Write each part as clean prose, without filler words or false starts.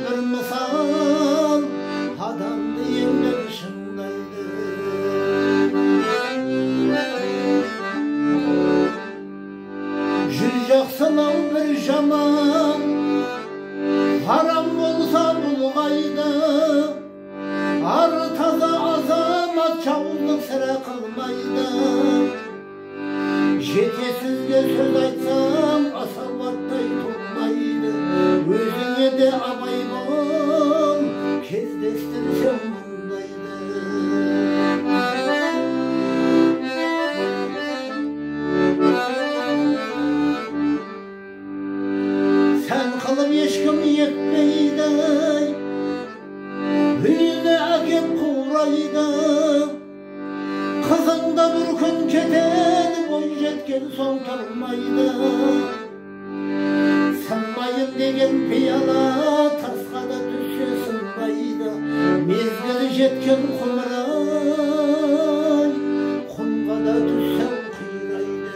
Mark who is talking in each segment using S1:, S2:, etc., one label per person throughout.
S1: бір мысал, адамды еңбек шыңдайды. Жүз жақсының бір жаман, харам болса бұлғайды. Ары таза азамат жауыздық сірә қылмайды. Жетесізге сөз айтсаң, асауаттай толмайды. Өзіңе де абай бол, кездестірсең мұндайды. Сән қылып ешкім екпейді, үйіне әкеп қурайды. Қызың да бір күн кетеді, бой жеткен соң тұрмайды. Сынбайын деген пиала тасқа да түссе сынбайды. Мезгілі жеткен құмырай, құмға да түссең қирайды.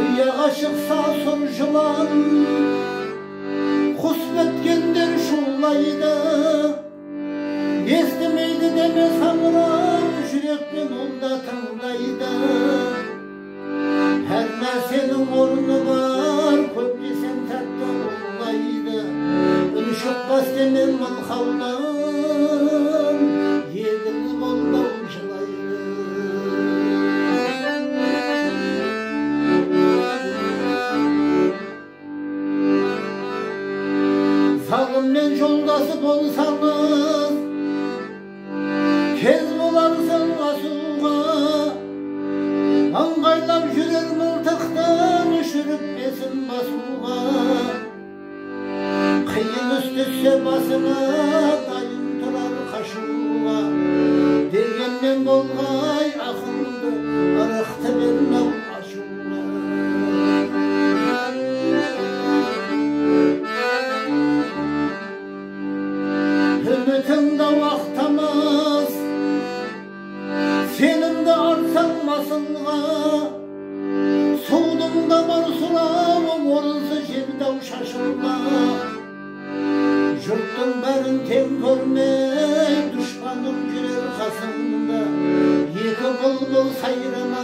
S1: Ұяға шықса сұр жылан, құс біткендер шулайды. Естімейді деме саңырау, жүрекпен онда тыңдайды. Әр нәрсенің орны бар, көп жесең тәтті болмайды. Үн шықпас деме мылқаудан, еділ болдау жылайды. Залыммен жолдасы болсаңыз, кез боларсың асуға. Ыңғайлап жүрер мылтықтан, үшіріп бесін басуға. Қиын іс түссе басыңа, дайын тұрар қашуға. Дегенмен болғай ақылды, ырықты бермеу ашуға. Үмітіңді уақтамас, сенімді артсаң масылға. Судың да бар сұрауы, орынсыз желдау шашылма. Жұрттың бәрін тең көрмей, дұшпаның жүрер қасыңда. Екі бұлбұл сайрамас,